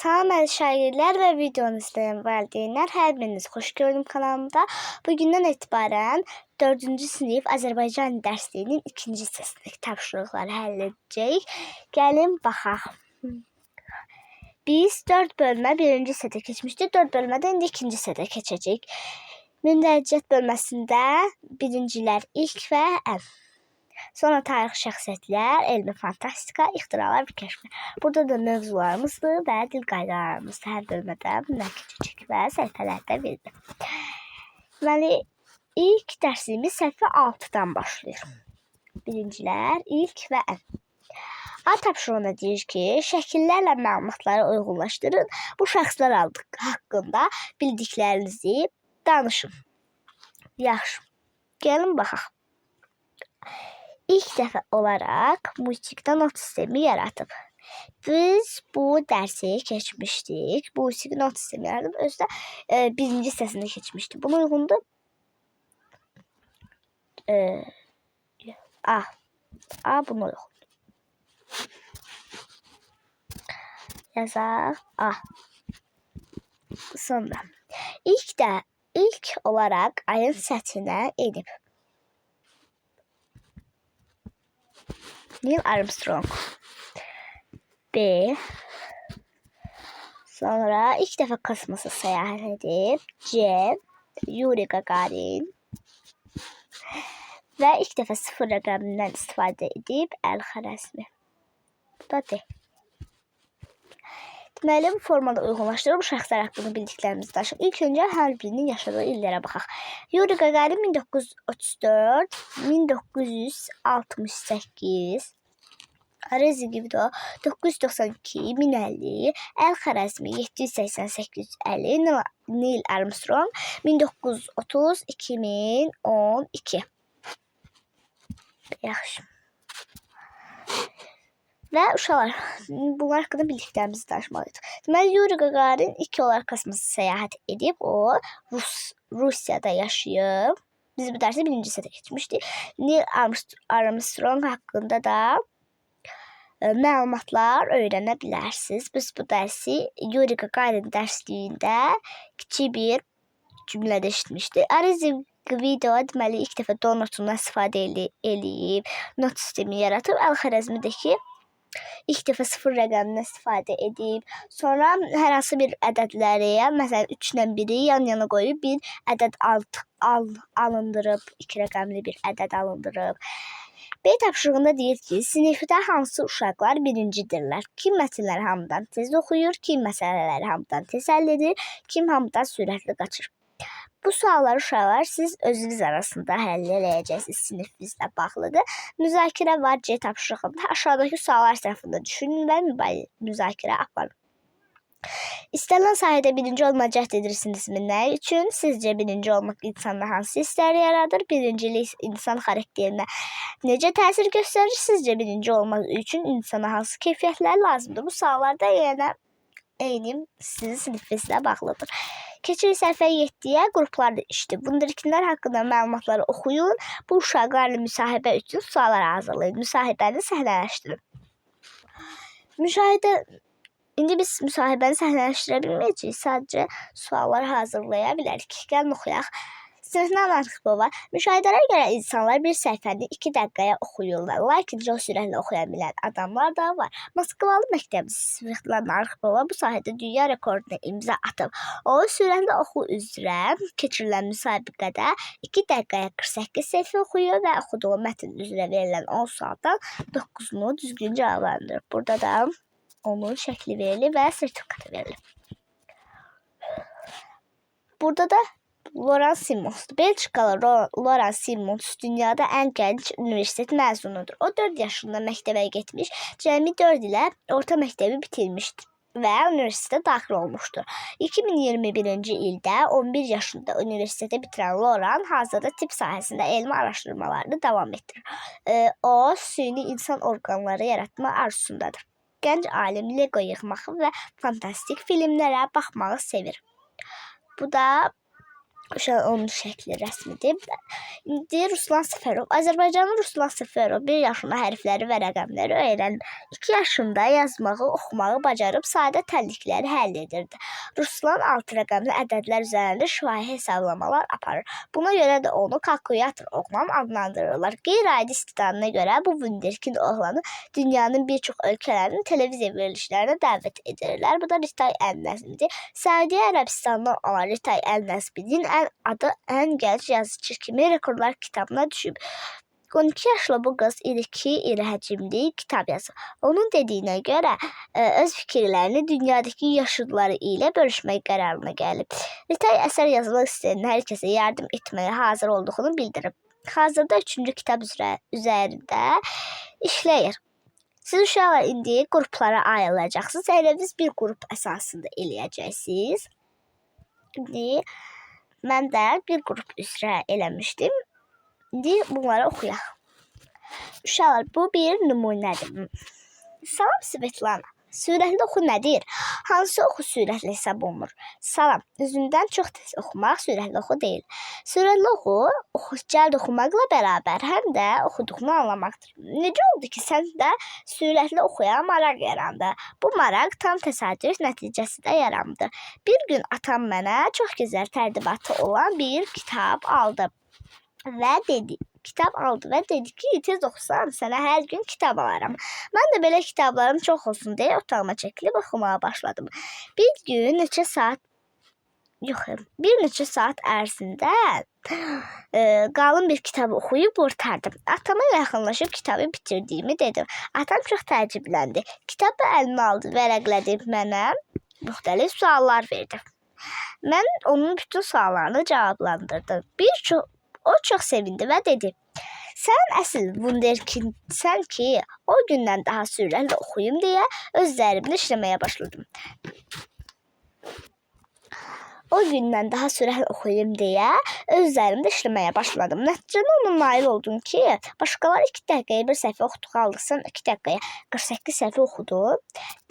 Salam əziz şagirdlər və videonu izləyən valideynlər, hər biriniz xoş gördüm kanalımda. Bugündən etibarən 4-cü sinif Azərbaycan dərsliyinin ikinci hissəsindəki tapşırıqları həll edəcəyik. Gəlin baxaq. Biz 4 bölmə birinci hissədə keçmişdik. 4 bölmədə indi ikinci hissədə keçəcəyik. Mündəricət bölməsində birincilər ilk və ən. Sonra tarixi şəxsiyyətlər, elmi fantastika, ixtiralar və kəşflər. Burada da mövzularımızdır və dil qaydalarımızdır. Hər bölmədə bunlar keçəcək və səhifələrdə verilir. Deməli, ilk dərsimiz səhifə 6-dan başlayır. Birincilər, ilk və ən. A tapşırığında deyir ki, şəkillərlə məlumatları uyğunlaşdırın. Bu şəxslər haqqında bildiklərinizi danışın. Yaxşı. Gəlin baxaq. İlk dəfə olaraq musiqidə not sistemi yaradıb. Biz bu dərsi keçmişdik. Musiqi not sistemi yaradıb. Özü də birinci hissəsində keçmişdik. Buna uyğundur. A. A buna uyğundur. Yazaq A. Sonra ilk olaraq ayın səthinə enib. Neil Armstrong. B. Sonra ilk dəfə kosmosa səyahət edib. C. Yuri Gagarin. Və ilk dəfə sıfır rəqəmindən istifadə edib Əl-Xarəzmi. Bu da D. Deməli, bu formada uyğunlaşdırıb bu şəxslər haqqında bildiklərimizi danışaq. İlk öncə hər birinin yaşadığı illərə baxaq. Yuri Gagarin 1934, 1968, Arezzi Gvido 992, 1050, Əl-Xarəzmi 788, 50, Neil Armstrong 1930, 2012. Yaxşı. Və uşaqlar, bunlar haqqında bildiklərimizi danışmalıyıq. Deməli, Yuri Gagarin ilk olaraq kosmosa səyahət edib. O, Rusiyada yaşayıb. Biz bu dərsi birinci hissədə keçmişdik. Neil Armstrong haqqında da məlumatlar öyrənə bilərsiniz. Biz bu dərsi Yuri Gagarin dərsliyində kiçik bir cümlədə eşitmişdik. Arezzi Gvido deməli ilk dəfə do notundan istifadə eləyib, not sistemi yaratıb. Əl-Xarəzmi də ki, ilk dəfə sıfır rəqəmindən istifadə edib. Sonra hər hansı bir ədədləri, məsələn 3 ilə 1-i yan-yana qoyub bir ədəd alındırıb, iki rəqəmli bir ədəd alındırıb. B tapşırığında deyir ki, sinifdə hansı uşaqlar birincidirlər? Kim mətnləri hamıdan tez oxuyur, kim məsələləri hamıdan tez həll edir, kim hamıdan sürətli qaçır? Bu sualları uşaqlar siz özünüz arasında həll eləyəcəksiniz, sinifinizlə bağlıdır. Müzakirə var C tapşırığında. Aşağıdakı suallar ətrafında düşünün və müzakirə aparın. İstənilən sahədə birinci olmağa cəhd edirsinizmi? Nə üçün? Sizcə birinci olmaq insanda hansı hissləri yaradır? Birincilik insan xarakterinə necə təsir göstərir? Sizcə birinci olmaq üçün insana hansı keyfiyyətlər lazımdır? Bu suallar da yenə eyni sizin sinifinizlə bağlıdır. Keçirik səhifə 7-yə, qruplarda işdir. Wunderkindlər haqqında məlumatları oxuyun. Bu uşaqlarla müsahibə üçün suallar hazırlayın. Müsahibəni səhnələşdirin. İndi biz müsahibəni səhnələşdirə bilməyəcəyik. Sadəcə suallar hazırlaya bilərik. Gəlin oxuyaq. Svetlana Arxipova. Müşahidələrə görə insanlar bir səhifəni 2 dəqiqəyə oxuyurlar. Lakin çox sürətlə oxuya bilən adamlar da var. Moskvalı məktəbli Svetlana Arxipova bu sahədə dünya rekorduna imza atıb. O, sürətli oxu üzrə keçirilən müsabiqədə 2 dəqiqəyə 48 səhifə oxuyur və oxuduğu mətn üzrə verilən 10 sualdan 9-unu düzgün cavablandırıb. Burada da onun şəkli verilir və sertifikatı verilir. Burada da Laurent Simons. Belçikalı Laurent Simons dünyada ən gənc universitet məzunudur. O 4 yaşında məktəbə getmiş, cəmi 4 ilə orta məktəbi bitirmişdir və universitetə daxil olmuşdur. 2021-ci ildə 11 yaşında universiteti bitirən Laurent hazırda tibb sahəsində elmi araşdırmalarını davam etdirir. O, süni insan orqanları yaratma arzusundadır. Gənc alim Lego yığmağı və fantastik filmlərə baxmağı sevir. Bu da Uşaq onun şəkli rəsmidir. İndi Ruslan Səfərov. Azərbaycanlı Ruslan Səfərov 1 yaşında hərfləri və rəqəmləri öyrənib. 2 yaşında yazmağı, oxumağı bacarıb sadə tənlikləri həll edirdi. Ruslan 6 rəqəmli ədədlər üzərində şifahi hesablamalar aparır. Buna görə də onu kalkulyator oğlan adlandırırlar. Qeyri-adi istedadına görə bu wunderkind oğlanı dünyanın bir çox ölkələrinin televiziya verilişlərinə dəvət edirlər. Bu da Ritay Əl-Nəzmidir. Səudiyyə Ərəbistandan olan Ritay Əl-Nəzminin adı ən gənc yazıçı kimi rekordlar kitabına düşüb. 12 yaşlı bu qız iri həcmli kitab yazıb. Onun dediyinə görə öz fikirlərini dünyadakı yaşıdları ilə bölüşmək qərarına gəlib. Ritay əsər yazmaq istəyən hər kəsə yardım etməyə hazır olduğunu bildirib. Hazırda 3-cü kitab üzərində işləyir. Siz uşaqlar indi qruplara ayrılacaqsınız. Elə biz bir qrup əsasında eləyəcəksiniz. İndi mən də bir qrup üzrə eləmişdim. İndi bunları oxuyaq. Uşaqlar, bu bir nümunədir. Salam Svetlana. Sürətli oxu nədir? Hansı oxu sürətli hesab olunur? Salam. Özündən çox tez oxumaq sürətli oxu deyil. Sürətli oxu cəld oxumaqla bərabər həm də oxuduğunu anlamaqdır. Necə oldu ki, sən də sürətli oxuya maraq yarandı? Bu maraq tam təsadüf nəticəsində yarandı. Bir gün atam mənə çox gözəl tərtibatı olan bir kitab aldı və dedi. Kitab aldı və dedi ki, tez oxusan sənə hər gün kitab alaram. Mən də belə kitablarım çox olsun deyə otağıma çəkilib oxumağa başladım. Bir gün neçə saat yox, bir neçə saat ərzində qalın bir kitabı oxuyub qurtardım. Atama yaxınlaşıb kitabı bitirdiyimi dedim. Atam çox təəccübləndi. Kitabı əlinə aldı, vərəqlədi, mənə müxtəlif suallar verdi. Mən onun bütün suallarını cavablandırdım. O çox sevindi və dedi: "Sən əsl wunderkindsən ki, o gündən daha sürətlə oxuyum deyə öz üzərimdə işləməyə başladım." O gündən daha sürətlə oxuyum deyə öz üzərimdə işləməyə başladım. Nəticədə ona nail oldum ki, başqaları 2 dəqiqəyə bir səhifə oxuduğu halda sən 2 dəqiqəyə 48 səhifə oxudun.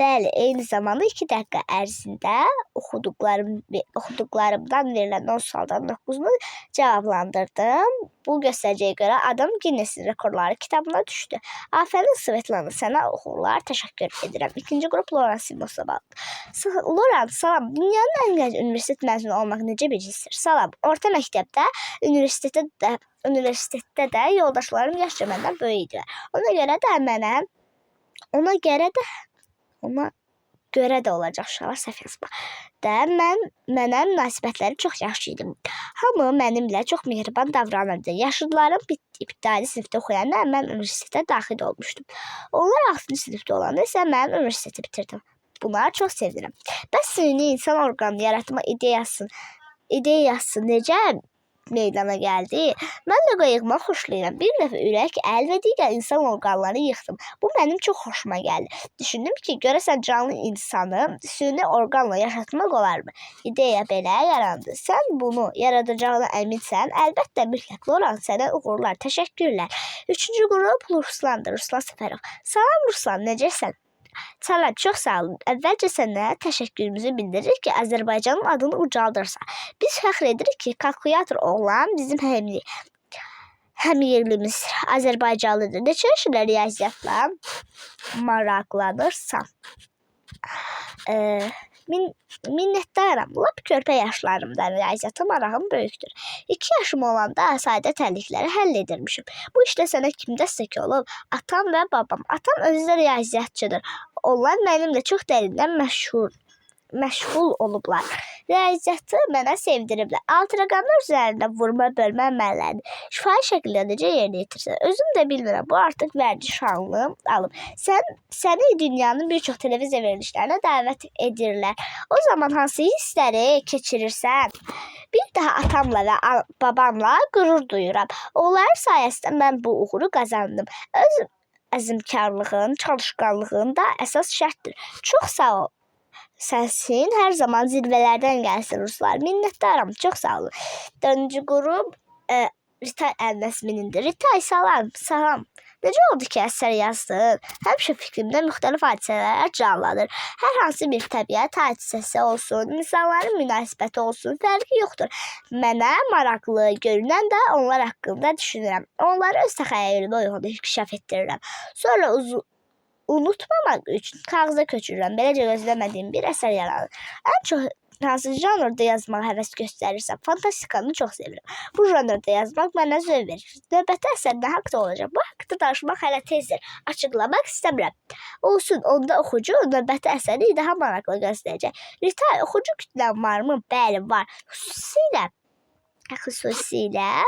Bəli, eyni zamanda 2 dəqiqə ərzində oxuduqlarımdan verilən 10 sualdan 9-unu cavablandırdım. Bu göstəriciyə görə adım Guinness Rekorları kitabına düşdü. Afərin Svetlana, sənə uğurlar, təşəkkür edirəm. İkinci qrup Loran Simosova. Loran, salam. Dünyanın ən gənc universitet məzunu olmaq necə bir hissdir? Salam. Orta məktəbdə, universitetdə də yoldaşlarım yaşca məndən böyük idilər. Ona görə də olacaq uşaqlar səhv yazma. Mənə münasibətləri çox yaxşı idi. Hamı mənimlə çox mehriban davranırdı. Yaşıdlarım ibtidai sinifdə oxuyanda mən universitetə daxil olmuşdum. Onlar 6-cı sinifdə olanda isə mən universiteti bitirdim. Buna çox sevinirəm. Bəs süni insan orqanı yaratma ideyası necə meydana gəldi? Mən Lego yığmaq xoşlayıram. Bir dəfə ürək, əl və digər insan orqanlarını yığdım. Bu mənim çox xoşuma gəldi. Düşündüm ki, görəsən canlı insanı süni orqanla yaşatmaq olarmı? İdeya belə yarandı. Sən bunu yaradacağına əminsən? Əlbəttə, mütləq Loran, sənə uğurlar. Təşəkkürlər. Üçüncü qrup Ruslandır. Ruslan Səfərov. Salam Ruslan, necəsən? Salam, çox sağ olun. Əvvəlcə sənə təşəkkürümüzü bildiririk ki, Azərbaycanın adını ucaldırsan. Biz fəxr edirik ki, kalkulyator oğlan bizim həm yerlimiz Azərbaycanlıdır. Neçə yaşında riyaziyyatla maraqlanırsan? Minnətdaram. Lap körpə yaşlarımdan riyaziyyata marağım böyükdür. 2 yaşım olanda sadə tənlikləri həll edirmişim. Bu işdə sənə kim dəstək olub? Atam və babam. Atam özü də riyaziyyatçıdır. Onlar mənimlə çox dərindən məşğul olublar. Riyaziyyatı mənə sevdiriblər. Altı rəqəmlər üzərində vurma, bölmə əməllərini şifahi şəkildə necə yerinə yetirsən? Özüm də bilmirəm. Bu artıq vərdişanlığım alıb. Səni dünyanın bir çox televiziya verilişlərinə dəvət edirlər. O zaman hansı hissləri keçirirsən? Bir daha atamla və babamla qürur duyuram. Onların sayəsində mən bu uğuru qazandım. Öz əzmkarlığın, çalışqanlığın da əsas şərtdir. Çox sağ ol. Səsin hər zaman zirvələrdən gəlsin Ruslar. Minnətdaram. Çox sağ olun. Dördüncü qrup Ritay Əl-Nəsminindir. Ritay, salam. Salam. Necə oldu ki, əsər yazdın? Həmişə fikrimdə müxtəlif hadisələr canlanır. Hər hansı bir təbiət hadisəsi olsun, insanların münasibəti olsun, fərqi yoxdur. Mənə maraqlı görünən də onlar haqqında düşünürəm. Onları öz təxəyyülümə uyğun inkişaf etdirirəm. Sonra unutmamaq üçün kağıza köçürürəm. Beləcə gözləmədiyim bir əsər yaranır. Ən çox hansı janrda yazmağa həvəs göstərirsən? Fantastikanı çox sevirəm. Bu janrda yazmaq mənə zövq verir. Növbəti əsər nə haqda olacaq? Bu haqda danışmaq hələ tezdir. Açıqlamaq istəmirəm. Olsun, onda oxucu növbəti əsəri daha maraqlı gözləyəcək. Ritay, oxucu kütlən varmı? Bəli, var. Xüsusilə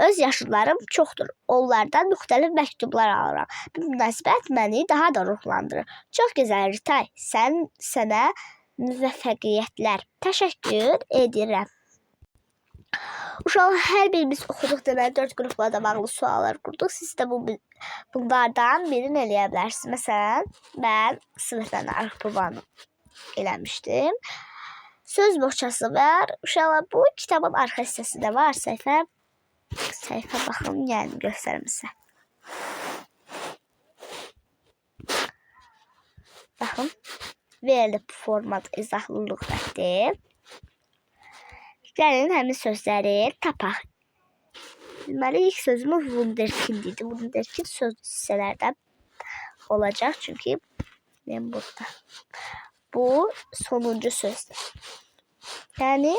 öz yaşıdlarım çoxdur. Onlardan müxtəlif məktublar alıram. Bu münasibət məni daha da ruhlandırır. Çox gözəl Ritay. Sənə müvəffəqiyyətlər. Təşəkkür edirəm. Uşaqlar, hər birimiz oxuduq, deməli 4 qrupla da bağlı suallar qurduq. Siz də bunlardan birini eləyə bilərsiniz. Məsələn, mən Svetlana Arxipovanı eləmişdim. Söz bohçası var. Uşaqlar, bu kitabın arxa hissəsində var. Səhifə baxın, yəni göstərim sizə. Baxın, verilib format izahlı lüğəti. Gəlin həmin sözləri tapaq. Deməli, ilk sözümüz Wunderkind idi. Wunderkind söz hissələrdən olacaq. Çünki mən burada. Bu sonuncu sözdür. Yəni,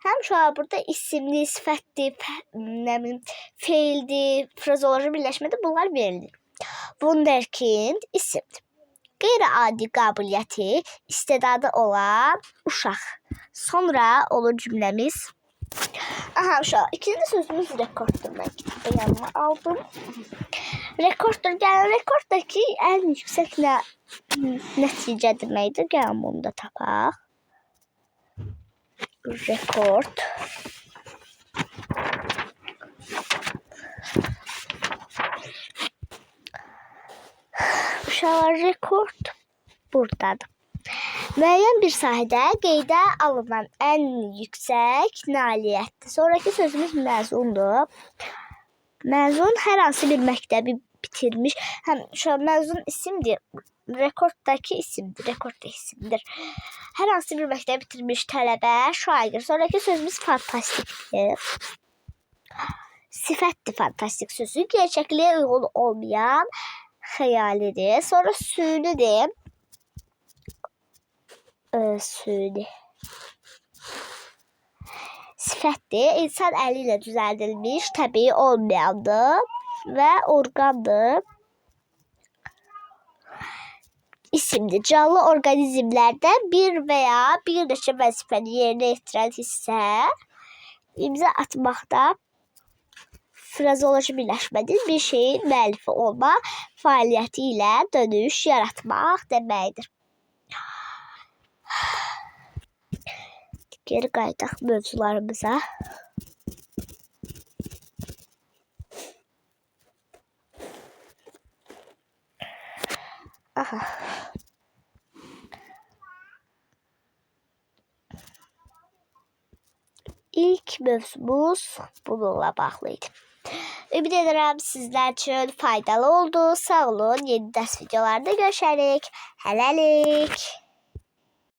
həm uşaqlar burada isimli, sifətdir, nə bilim, feildir, frazoloji birləşmədir, bunlar verilir. Wunderkind isimdir. Qeyri-adi qabiliyyəti, istedadı olan uşaq. Sonra olur cümləmiz. Aha uşaq, ikinci sözümüz rekorddur. Mən kitabı yanıma aldım. Rekorddur. Yəni rekorddakı ən yüksək nəticə deməkdir. Gəlin bunu da tapaq. Rekord. Uşaqlar, rekord buradadır. Müəyyən bir sahədə qeydə alınan ən yüksək nailiyyətdir. Sonraki sözümüz məzundur. Məzun hər hansı bir məktəbi bitirmiş. Həm uşaq, məzun isimdir. Rekorddakı isimdir. Rekord isimdir. Hər hansı bir məktəbi bitirmiş tələbə, şagird. Sonraki sözümüz fantastikdir. Sifətdir fantastik sözü. Gerçəkliyə uyğun olmayan xəyalidir. Sonra sünidir. Süni. Sifətdir. İnsan əli ilə düzəldilmiş, təbii olmayandır və orqandır. İsimdir. Canlı orqanizmlərdə bir və ya bir neçə vəzifəni yerinə yetirən hissə imza atmaqda frazoloji birləşmədir. Bir şeyin müəllifi olma fəaliyyəti ilə dönüş yaratmaq deməkdir. Geri qayıdaq mövzularımıza. Aha. İlk mövzumuz bununla bağlı idi. Ümid edirəm sizlər üçün faydalı oldu. Sağ olun. Yeni dərs videolarında görüşərik. Hələlik.